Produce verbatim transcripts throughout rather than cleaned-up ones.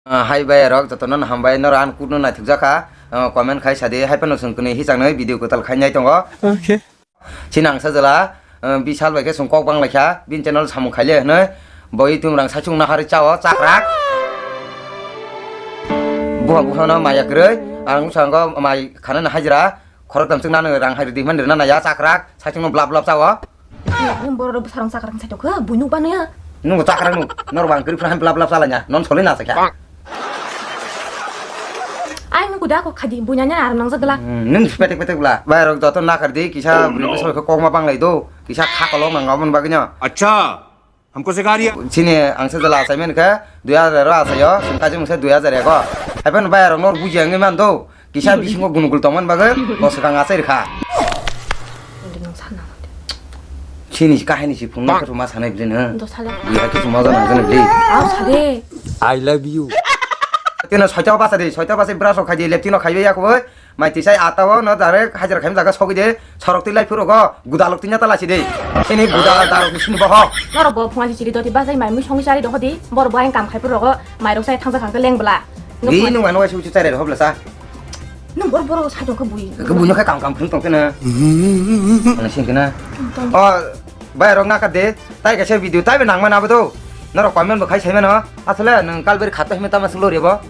Ah, hai bai rok jotono no hambai, noro ang kutno naithok jakha. Ah, comment khai sadi, hai phano chwng kwnwi hichang nwi video kwtal khai nai tongo. Okay. Chini ang sajwla, ah, bisal bai khe chwng kok bang lai kha, bini channel samung khai le hwnwi. Bo itum rang saichung nahari chao chakrak. Buha buha no maya kwrwi, ang sango mai khana na hajira. Khorok tamswk nano rang hai rwdi hwnmani rwna naya chakrak, saichungno blap blap chao. Nung borok rok bwsarok chakrak sai tongkha, buino bano ya. Nung chakrak nung, norok bang kwrwi phano blap blap chalanya, non soli na sakya. Ai nung kuda ko khadi, buina nya aram nang jadala. Hmm, nung petek petek bla. Bai rok joto nakar di, kisa bwrwi bwsa khe kokma banglai do, kisa khakolok nang aboni bagwi no. Acha. Hamko se gari. Chini ang se jala asai men kha dui hajar ro asai o, sung kaji mungsa dui hajar ego. Hai phano bai rok nor buji ang man do. Kisa bisingo gunugul tongman bagwi, bo swkang asai rikha. Chini kahini si phung nang ma sanai bli no. Dosala. Biha kisu maja nang jani bli. Au sade. I love you. Tino soita basa de, soita basa brush khai de, leptino khai ya ko. Mai tisai ata o no direct hajira khaim jaga sogwi de, sorok twi lai phuru go, guda lok twi nya ta lasi de. Sini guda darok ni sini boho. Norok bo phunga si chiri doti bajai mai mui song chari dohodi, bor bo ang kam khai phuru go, mai rok sai thangja khang leng bla. Ri nung ano waisi uchi chari rohobla sa. Nung bor bor sai tong khe bui. Ke bui no khe kam kam phung tong khe na. Ana sing khe na. O, bai rok na ka de, tai kaisa video tai be nang mana bo do. Norok comment bo khai sai mano. Asle nung kalberi khato hime tama sung lori bo.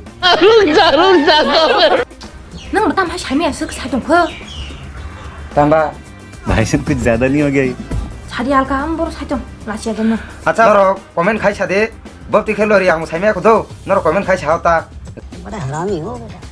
Nang tam hai sai me asuk sai tong khe. Tamba. भाई साहब कुछ ज्यादा नहीं हो गया ये? Sadi alka am bor sai tong. Lasi aja no. Acha norok comment khai sade. Bo tikhe lori ang sai me ko do. Norok comment khai sa ta. बड़ा हरामी हो बेटा।